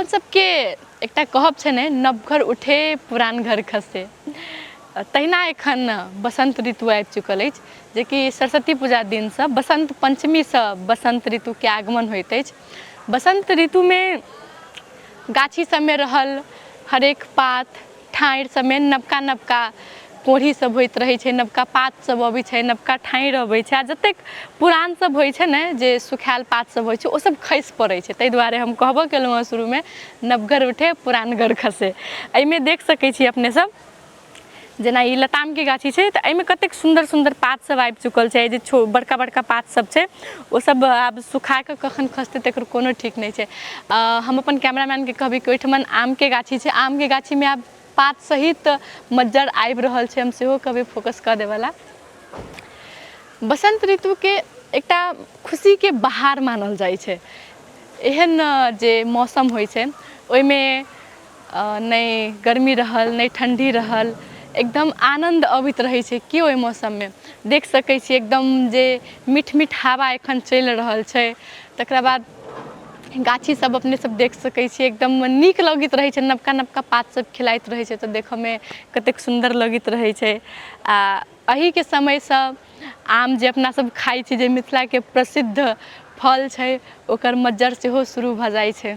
अपन सबके एकटा कहब छै ने, नव घर उठे पुरान घर खसे। तहिना एखन बसन्त ऋतु आबि चुकल अछि, जेकि सरस्वती पूजा दिनसँ बसन्त पञ्चमीसँ बसन्त ऋतुके आगमन होइत अछि। बसन्त ऋतुमे गाछी सबमे रहल हरेक पात ठाढ़ि सबमे नवका नवका कोढ़ी सब होइत रहै छै, नवका पात सब अबै छै, नवका ठाढ़ि अबै छै, आ जतेक पुरान सब होइ छै ने, जे सुखायल पात सब होइ छै, ओ सब खसि पड़ै छै। ताहि दुआरे हम कहबो केलहुँ हँ शुरूमे, नव घर उठे पुरान घर खसे। एहिमे देख सकै छी अपने सब, जेना ई लतामके गाछी छै, तऽ एहिमे कतेक सुन्दर सुन्दर पात सब आबि चुकल छै। जे छो बड़का बड़का पात सब छै, ओ सब आब सुखाकऽ कखन खसतै तकर कोनो ठीक नहि छै। हम अपन कैमरामैनके कहबै कि ओहिठमन आमके गाछी छै, आमके गाछीमे आब पात सहित मज्जर आबि रहल छै, हम सेहो कहबै फोकस कऽ देबऽ लए। बसन्त ऋतुके एकटा खुशीके बहार मानल जाइ छै। एहन जे मौसम होइ छै, ओहिमे नहि गर्मी रहल, नहि ठण्डी रहल, एकदम आनन्द अबैत रहै छै। कि ओहि मौसममे देख सकै छी एकदम जे मीठ मीठ हवा एखन चलि रहल छै। तकरा बाद गाछी सब अपने सब देख सकै छी, एकदम नीक लगैत रहै छै। नबका नबका पात सब खिलाइत रहै छै, तऽ देखऽमे कतेक सुन्दर लगैत रहै छै। आ एहिके समयसँ आम जे अपना सब खाइ छी, जे मिथिलाके प्रसिद्ध फल छै, ओकर मज्जर सेहो शुरू भऽ जाइ छै।